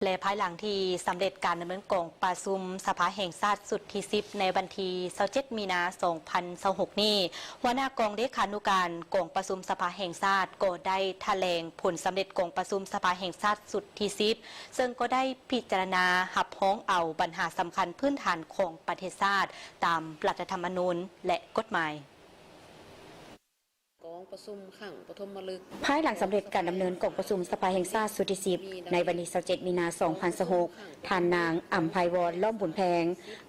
ແລະ ພາຍຫຼັງທີ່ສຳເລັດການດຳເນີນກອງປະຊຸມສະພາແຫ່ງຊາດຊຸດທີສິບ ໃນວັນທີຊາວເຈັດ ມີນາ ສອງພັນຊາວຫົກນີ້, ຫົວໜ້າກອງເລຂານຸການກອງປະຊຸມສະພາແຫ່ງຊາດ ກໍໄດ້ຖະແຫຼງຜົນສຳເລັດກອງປະຊຸມສະພາແຫ່ງຊາດຊຸດທີສິບ ເຊິ່ງກໍໄດ້ພິຈາລະນາຮັບຮອງເອົາບັນຫາສຳຄັນພື້ນຖານຂອງປະເທດຊາດ ຕາມລັດຖະທຳມະນູນ ແລະ ກົດໝາຍ. ກອງປະຊຸມຄັ້ງປະຖົມມະລຶກ. ພາຍຫຼັງສຳເລັດການດຳເນີນກອງປະຊຸມສະພາແຫ່ງຊາດຊຸດທີສິບ ໃນວັນທີຊາວເຈັດ ມີນາ ສອງພັນຊາວຫົກ, ທ່ານນາງ ອຳໄພວອນ ລ້ອມບຸນແພງ,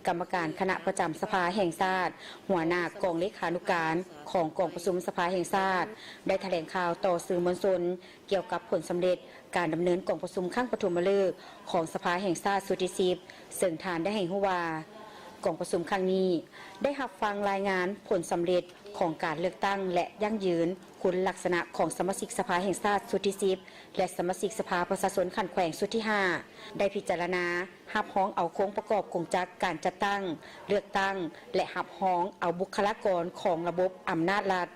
ກຳມະການຄະນະປະຈຳສະພາແຫ່ງຊາດ, ຫົວໜ້າກອງເລຂານຸການຂອງກອງປະຊຸມສະພາແຫ່ງຊາດ ໄດ້ຖະແຫຼງຂ່າວຕໍ່ສື່ມວນຊົນ ກ່ຽວກັບຜົນສຳເລັດການດຳເນີນກອງປະຊຸມຄັ້ງປະຖົມມະເລີກຂອງສະພາແຫ່ງຊາດຊຸດທີສິບ ເຊິ່ງທ່ານໄດ້ໃຫ້ຮູ້ວ່າ ກອງປະຊຸມຄັ້ງນີ້ໄດ້ຮັບຟັງລາຍງານຜົນສຳເລັດຂອງການເລືອກຕັ້ງ ແລະ ຢັ້ງຢືນຄຸນລັກສະນະຂອງສະມາຊິກສະພາແຫ່ງຊາດຊຸດທີສິບ ແລະ ສະມາຊິກສະພາປະຊາຊົນຂັ້ນແຂວງຊຸດທີຫ້າ ໄດ້ພິຈາລະນາ ຮັບຮອງເອົາໂຄງປະກອບກົງຈັກການຈັດຕັ້ງ, ເລືອກຕັ້ງ ແລະ ຮັບຮອງເອົາບຸກຄະລາກອນຂອງລະບົບອຳນາດລັດ,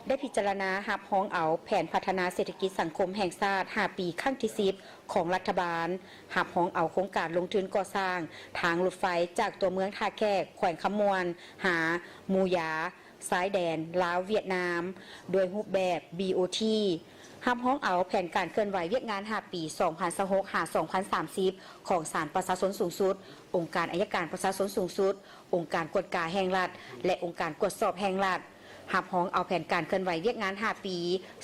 ໄດ້ພິຈາລະນາຮັບຮອງເອົາແຜນພັດທະນາເສດຖະກິດສັງຄົມແຫ່ງຊາດຫ້າປີຄັ້ງທີສິບຂອງລັດຖະບານ, ຮັບຮອງເອົາໂຄງການລົງທຶນກໍ່ສ້າງທາງລົດໄຟຈາກຕົວເມືອງທ່າແຂກ ແຂວງຄຳມ່ວນ ຫາໝູຢາ ຊາຍແດນລາວ-ຫວຽດນາມ ດ້ວຍຮູບແບບ ບີໂອທີ, ຮັບຮອງເອົາແຜນການເຄື່ອນໄຫວວຽກງານຫ້າປີ ສອງພັນຊາວຫົກ ຫາ ສອງພັນສາມສິບ ຂອງສານປະຊາຊົນສູງສຸດ, ອົງການໄອຍະການປະຊາຊົນສູງສຸດ, ອົງການກວດກາແຫ່ງລັດ ແລະ ອົງການກວດສອບແຫ່ງລັດ, ຮັບຮອງເອົາແຜນການເຄື່ອນໄຫວວຽກງານຫ້າປີ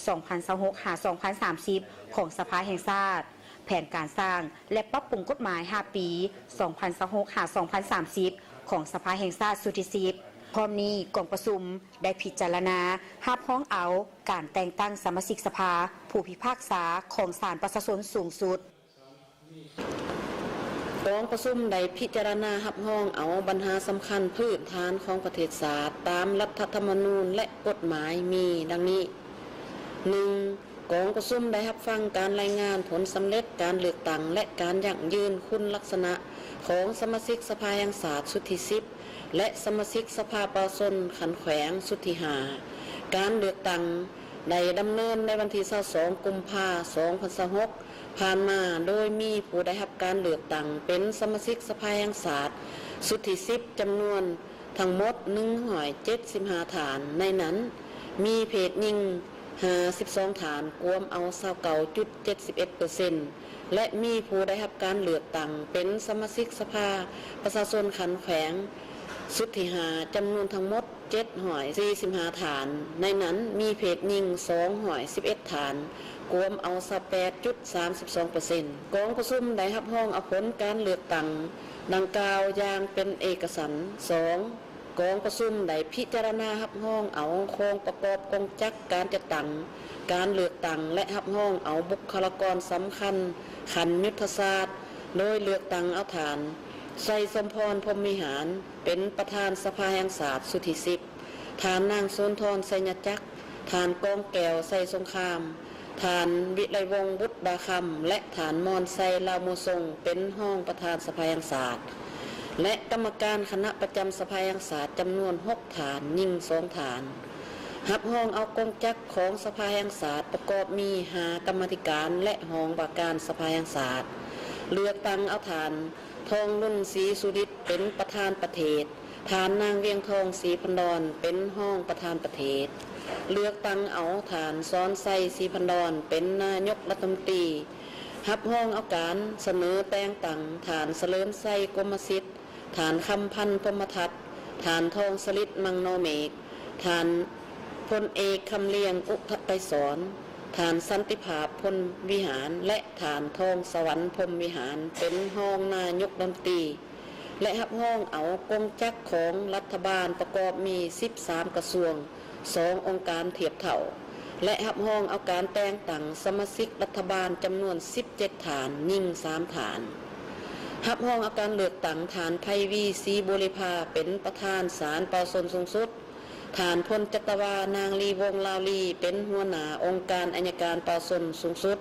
ສອງພັນຊາວຫົກ ຫາ ສອງພັນສາມສິບ ຂອງສະພາແຫ່ງຊາດ, ແຜນການສ້າງ ແລະ ປັບປຸງກົດໝາຍຫ້າປີ ສອງພັນຊາວຫົກ ຫາ ສອງພັນສາມສິບ ຂອງສະພາແຫ່ງຊາດຊຸດທີສິບ. ພ້ອມນີ້ ກອງປະຊຸມໄດ້ພິຈາລະນາຮັບຮອງເອົາການແຕ່ງຕັ້ງສະມາຊິກສະພາຜູ້ພິພາກສາຂອງສານປະຊາຊົນສູງສຸດ. ກອງປະຊຸມໄດ້ພິຈາລະນາຮັບຮອງເອົາບັນຫາສຳຄັນພື້ນຖານຂອງປະເທດຊາດ ຕາມລັດຖະທຳມະນູນ ແລະ ກົດໝາຍມີດັ່ງນີ້. ໜຶ່ງ, ກອງປະຊຸມໄດ້ຮັບຟັງການລາຍງານຜົນສຳເລັດການເລືອກຕັ້ງ ແລະ ການຢັ້ງຢືນຄຸນລັກສະນະຂອງສະມາຊິກສະພາແຫ່ງຊາດຊຸດທີສິບ ແລະ ສະມາຊິກສະພາປະຊາຊົນຂັ້ນແຂວງຊຸດທີຫ້າ. ການເລືອກຕັ້ງໄດ້ດຳເນີນໃນວັນທີຊາວສອງ ກຸມພາ ສອງພັນຊາວຫົກ ຜ່ານມາ, ໂດຍມີຜູ້ໄດ້ຮັບການເລືອກຕັ້ງເປັນສະມາຊິກສະພາແຫ່ງຊາດຊຸດທີສິບ ຈຳນວນທັງໝົດໜຶ່ງຮ້ອຍເຈັດສິບຫ້າທ່ານ, ໃນນັ້ນມີເພດຍິງຫ້າສິບສອງທ່ານ, ກວມເອົາຊາວເກົ້າຈຸດເຈັດສິບເອັດເປີເຊັນ ແລະ ມີຜູ້ໄດ້ຮັບການເລືອກຕັ້ງເປັນສະມາຊິກສະພາປະຊາຊົນຂັ້ນແຂວງຊຸດທີຫ້າ ຈຳນວນທັງໝົດ ເຈັດຮ້ອຍສີ່ສິບຫ້າທ່ານ, ໃນນັ້ນມີເພດຍິງສອງຮ້ອຍສິບເອັດທ່ານ, ກວມເອົາຊາວແປດຈຸດສາມສິບສອງເປີເຊັນ. ກອງປະຊຸມໄດ້ຮັບຮອງເອົາຜົນການເລືອກຕັ້ງດັ່ງກ່າວຢ່າງເປັນເອກະສັນ. ສອງ, ກອງປະຊຸມໄດ້ພິຈາລະນາຮັບຮອງເອົາໂຄງປະກອບກົງຈັກການຈັດຕັ້ງການເລືອກຕັ້ງ ແລະ ຮັບຮອງເອົາບຸກຄະລາກອນສຳຄັນຂັ້ນຍຸດທະສາດ, ໂດຍເລືອກຕັ້ງເອົາທ່ານ ໄຊສົມພອນ ພົມວິຫານ ເປັນປະທານສະພາແຫ່ງຊາດຊຸດທີສິບ, ທ່ານນາງ ສຸນທອນ ໄຊຍະຈັກ, ທ່ານ ກອງແກ້ວ ໄຊສົງຄາມ, ທ່ານ ວິໄລວົງ ບຸດດາຄຳ ແລະ ທ່ານ ມອນໄຊ ລາວໂມຊົງ ເປັນຮອງປະທານສະພາແຫ່ງຊາດ ແລະ ກຳມະການຄະນະປະຈຳສະພາແຫ່ງຊາດ ຈຳນວນຫົກທ່ານ, ຍິງສອງທ່ານ. ຮັບຮອງເອົາກົງຈັກຂອງສະພາແຫ່ງຊາດ ປະກອບມີຫ້າກຳມາທິການ ແລະ ຫ້ອງວ່າການສະພາແຫ່ງຊາດ. ເລືອກຕັ້ງເອົາທ່ານ ທອງລຸນ ສີສຸລິດ ເປັນປະທານປະເທດ, ທ່ານນາງ ວຽງທອງ ສີພັນດອນ ເປັນຮອງປະທານປະເທດ. ເລືອກຕັ້ງເອົາທ່ານ ສອນໄຊ ສີພັນດອນ ເປັນນາຍົກລັດຖະມົນຕີ. ຮັບຮອງເອົາການສະເໜີແຕ່ງຕັ້ງທ່ານ ສະເຫຼີມໄຊ ກົມມະສິດ, ທ່ານ ຄຳພັນ ພົມມະທັດ, ທ່ານ ທອງສະລິດ ມັງນໍເມກ, ທ່ານ ພົນເອກ ຄຳລຽງ ອຸທະໄກສອນ, ທ່ານ ສັນຕິພາບ ພົມວິຫານ ແລະ ທ່ານ ທອງສະຫວັນ ພົມວິຫານ ເປັນຮອງນາຍົກລັດຖະມົນຕີ ແລະ ຮັບຮອງເອົາກົງຈັກຂອງລັດຖະບານປະກອບມີສິບສາມກະຊວງ, ສອງອົງການທຽບເທົ່າ ແລະ ຮັບຮອງເອົາການແຕ່ງຕັ້ງສະມາຊິກລັດຖະບານຈຳນວນສິບເຈັດທ່ານ, ຍິງສາມທ່ານ. ຮັບຮອງເອົາການເລືອກຕັ້ງທ່ານ ໄພວີ ສີບູລິພາ ເປັນປະທານສານປະຊາຊົນສູງສຸດ, ທ່ານ ພົນຈັດຕະວາ ນາງ ລີວົງ ລາວລີ ເປັນຫົວໜ້າອົງການໄອຍະການປະຊາຊົນສູງສຸດ,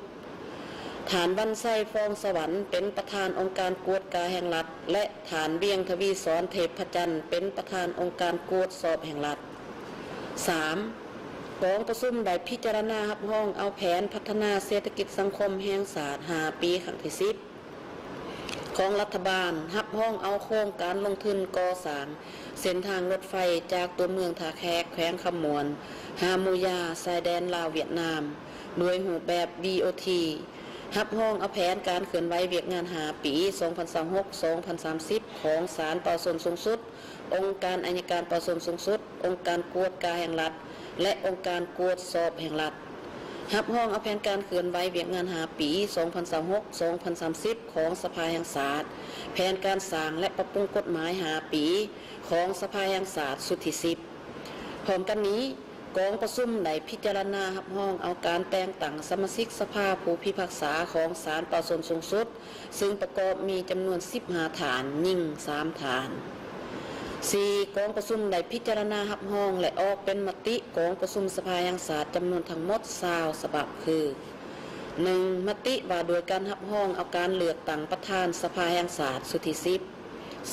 ທ່ານ ວັນໄຊ ຟອງສະຫວັນ ເປັນປະທານອົງການກວດກາແຫ່ງລັດ ແລະ ທ່ານ ວຽງທະວີສອນ ເທບພະຈັນ ເປັນປະທານອົງການກວດສອບແຫ່ງລັດ. ສາມ, ກອງປະຊຸມໄດ້ພິຈາລະນາຮັບຮອງເອົາແຜນພັດທະນາເສດຖະກິດສັງຄົມແຫ່ງຊາດຫ້າປີຄັ້ງທີສິບ. ຂອງລັດຖະບານ ຮັບຮອງເອົາໂຄງການລົງທຶນກໍ່ສ້າງເສັ້ນທາງລົດໄຟຈາກຕົວເມືອງທ່າແຂກ ແຂວງຄຳມ່ວນ ຫາໝູຢາ ຊາຍແດນລາວ-ຫວຽດນາມ ໂດຍຮູບແບບ ບີ ໂອ ທີ ຮັບຮອງເອົາແຜນການເຄື່ອນໄຫວວຽກງານຫ້າປີ ສອງພັນຊາວຫົກ ສອງພັນສາມສິບ ຂອງສານປະຊາຊົນສູງສຸດ, ອົງການໄອຍະການປະຊາຊົນສູງສຸດ, ອົງການກວດກາແຫ່ງລັດ ແລະ ອົງການກວດສອບແຫ່ງລັດ. ຮັບຮອງເອົາແຜນການເຄື່ອນໄຫວວຽກງານຫ້າປີ ສອງພັນຊາວຫົກ ສອງພັນສາມສິບ ຂອງສະພາແຫ່ງຊາດ, ແຜນການສ້າງ ແລະ ປັບປຸງກົດໝາຍຫ້າປີ ຂອງສະພາແຫ່ງຊາດຊຸດທີສິບ. ພ້ອມກັນນີ້, ກອງປະຊຸມໄດ້ພິຈາລະນາຮັບຮອງເອົາການແຕ່ງຕັ້ງສະມາຊິກສະພາຜູ້ພິພາກສາຂອງສານປະຊາຊົນສູງສຸດ, ຊຶ່ງປະກອບມີຈຳນວນສິບຫ້າທ່ານ, ຍິງສາມທ່ານ. ສີ່, ກອງປະຊຸມໄດ້ພິຈາລະນາຮັບຮອງ ແລະ ອອກເປັນມະຕິກອງປະຊຸມສະພາແຫ່ງຊາດຈຳນວນທັງໝົດຊາວສະບັບ ຄື: ໜຶ່ງ, ມະຕິວ່າດ້ວຍການຮັບຮອງເອົາການເລືອກຕັ້ງປະທານສະພາແຫ່ງຊາດຊຸດທີສິບ.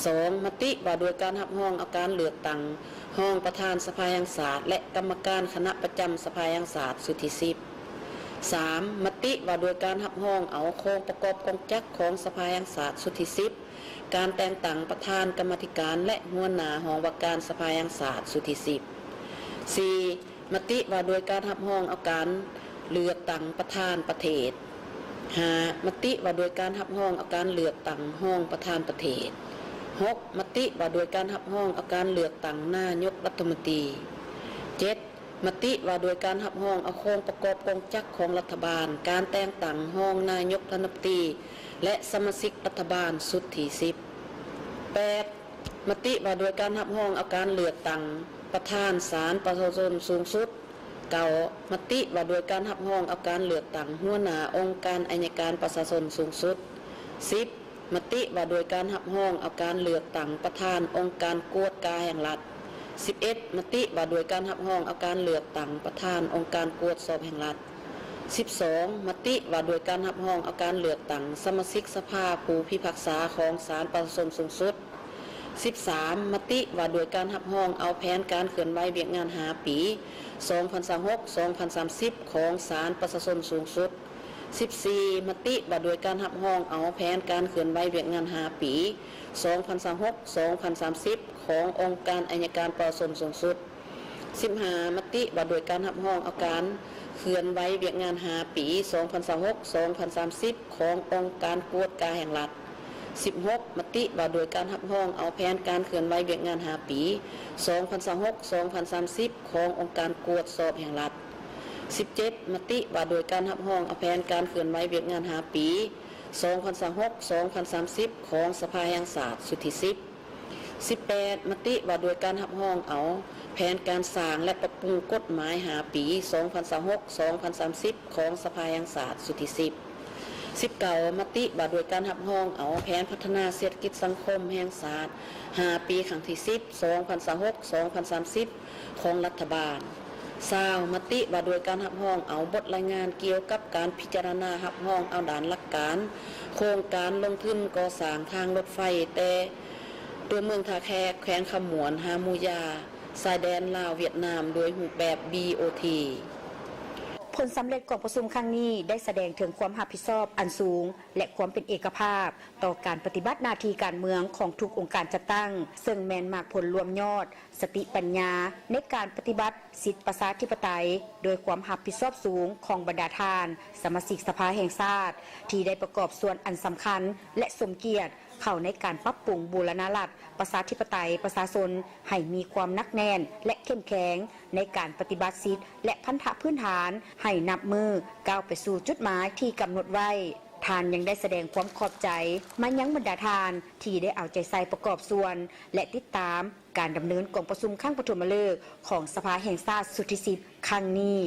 ສອງ, ມະຕິວ່າດ້ວຍການຮັບຮອງເອົາການເລືອກຕັ້ງຮອງປະທານສະພາແຫ່ງຊາດ ແລະ ກຳມະການຄະນະປະຈຳສະພາແຫ່ງຊາດຊຸດທີສິບ. ສາມ, ມະຕິວ່າດ້ວຍການຮັບຮອງເອົາໂຄງປະກອບກອງຈັກຂອງສະພາແຫ່ງຊາດຊຸດທີສິບ, ການແຕ່ງຕັ້ງປະທານກຳມາທິການ ແລະ ຫົວໜ້າຫ້ອງວ່າການສະພາແຫ່ງຊາດຊຸດທີສິບ. ສີ່, ມະຕິວ່າດ້ວຍການຮັບຮອງເອົາການເລືອກຕັ້ງປະທານປະເທດ. ຫ້າ, ມະຕິວ່າດ້ວຍການຮັບຮອງເອົາການເລືອກຕັ້ງຮອງປະທານປະເທດ. ຫົກ, ມະຕິວ່າດ້ວຍການຮັບຮອງເອົາການເລືອກຕັ້ງນາຍົກລັດຖະມົນຕີ. ເຈັດ, ມະຕິວ່າດ້ວຍການຮັບຮອງເອົາໂຄງປະກອບກອງຈັກຂອງລັດຖະບານ, ການແຕ່ງຕັ້ງຮອງນາຍົກລັດຖະມົນຕີ ແລະ ສະມາຊິກລັດຖະບານຊຸດທີສິບ. ແປດ, ມະຕິວ່າດ້ວຍການຮັບຮອງເອົາການເລືອກຕັ້ງປະທານສານປະຊາຊົນສູງສຸດ. ເກົ້າ, ມະຕິວ່າດ້ວຍການຮັບຮອງເອົາການເລືອກຕັ້ງຫົວໜ້າອົງການໄອຍະການປະຊາຊົນສູງສຸດ. ສິບ, ມະຕິວ່າດ້ວຍການຮັບຮອງເອົາການເລືອກຕັ້ງປະທານອົງການກວດກາແຫ່ງລັດ. ສິບເອັດ, ມະຕິວ່າດ້ວຍການຮັບຮອງເອົາການເລືອກຕັ້ງປະທານອົງການກວດສອບແຫ່ງລັດ. ສິບສອງ, ມະຕິວ່າດ້ວຍການຮັບຮອງເອົາການເລືອກຕັ້ງສະມາຊິກສະພາຜູ້ພິພາກສາຂອງສານປະຊາຊົນສູງສຸດ. ສິບສາມ, ມະຕິວ່າດ້ວຍການຮັບຮອງເອົາແຜນການເຄື່ອນໄຫວວຽກງານຫ້າປີ ສອງພັນຊາວຫົກ ສອງພັນສາມສິບ ຂອງສານປະຊາຊົນສູງສຸດ. ສິບສີ່, ມະຕິວ່າດ້ວຍການຮັບຮອງເອົາແຜນການເຄື່ອນໄຫວວຽກງານຫ້າປີ ສອງພັນຊາວຫົກ ສອງພັນສາມສິບ ຂອງອົງການໄອຍະການປະຊາຊົນສູງສຸດ. ສິບຫ້າ, ມະຕິວ່າດ້ວຍການຮັບຮອງເອົາການເຄື່ອນໄຫວວຽກງານຫ້າປີ ສອງພັນຊາວຫົກ ສອງພັນສາມສິບ ຂອງອົງການກວດກາແຫ່ງລັດ. ສິບຫົກ, ມະຕິວ່າດ້ວຍການຮັບຮອງເອົາແຜນການເຄື່ອນໄຫວວຽກງານຫ້າປີ ສອງພັນຊາວຫົກ ສອງພັນສາມສິບ ຂອງອົງການກວດສອບແຫ່ງລັດ. ສິບເຈັດ, ມະຕິວ່າດ້ວຍການຮັບຮອງເອົາແຜນການເຄື່ອນໄຫວວຽກງານຫ້າປີ ສອງພັນຊາວຫົກ ສອງພັນສາມສິບ ຂອງສະພາແຫ່ງຊາດຊຸດທີສິບ. ສິບແປດ, ມະຕິວ່າດ້ວຍການຮັບຮອງເອົາແຜນການສ້າງ ແລະ ປັບປຸງກົດໝາຍຫ້າປີ ສອງພັນຊາວຫົກ ສອງພັນສາມສິບ ຂອງສະພາແຫ່ງຊາດຊຸດທີສິບ. ສິບເກົ້າ, ມະຕິວ່າດ້ວຍການຮັບຮອງເອົາແຜນພັດທະນາເສດຖະກິດສັງຄົມແຫ່ງຊາດຫ້າປີ ຄັ້ງທີສິບ ສອງພັນຊາວຫົກ ສອງພັນສາມສິບ ຂອງລັດຖະບານ. ຊາວ, ມະຕິວ່າດ້ວຍການຮັບຮອງເອົາບົດລາຍງານກ່ຽວກັບການພິຈາລະນາຮັບຮອງເອົາດ້ານຫຼັກການໂຄງການລົງທຶນກໍ່ສ້າງທາງລົດໄຟແຕ່ຕົວເມືອງທ່າແຂກ ແຂວງຄຳມ່ວນ ຫາໝູຢາ ຊາຍແດນລາວ-ຫວຽດນາມ ໂດຍຮູບແບບ ບີ ໂອ ທີ. ຜົນສຳເລັດກອງປະຊຸມຄັ້ງນີ້ໄດ້ສະແດງເຖິງຄວາມຮັບຜິດຊອບອັນສູງ ແລະ ຄວາມເປັນເອກະພາບຕໍ່ການປະຕິບັດໜ້າທີ່ການເມືອງຂອງທຸກອົງການຈັດຕັ້ງ, ເຊິ່ງແມ່ນໝາກຜົນລວມຍອດ ສະຕິປັນຍາໃນການປະຕິບັດສິດປະຊາທິປະໄຕ ດ້ວຍຄວາມຮັບຜິດຊອບສູງຂອງບັນດາທ່ານສະມາຊິກສະພາແຫ່ງຊາດ ທີ່ໄດ້ປະກອບສ່ວນອັນສຳຄັນ ແລະ ສົມກຽດເຂົ້າໃນການປັບປຸງບູລະນະລັດປະຊາທິປະໄຕປະຊາຊົນ ໃຫ້ມີຄວາມໜັກແໜ້ນ ແລະ ເຂັ້ມແຂງໃນການປະຕິບັດສິດ ແລະ ພັນທະພື້ນຖານ ໃຫ້ນັບມື້ກ້າວໄປສູ່ຈຸດໝາຍທີ່ກຳນົດໄວ້. ທ່ານຍັງໄດ້ສະແດງຄວາມຂອບໃຈມາຍັງບັນດາທ່ານທີ່ໄດ້ເອົາໃຈໃສ່ປະກອບສ່ວນ ແລະ ຕິດຕາມການດຳເນີນກອງປະຊຸມຄັ້ງປະຖົມມະເລີກຂອງສະພາແຫ່ງຊາດຊຸດທີສິບຄັ້ງນີ້.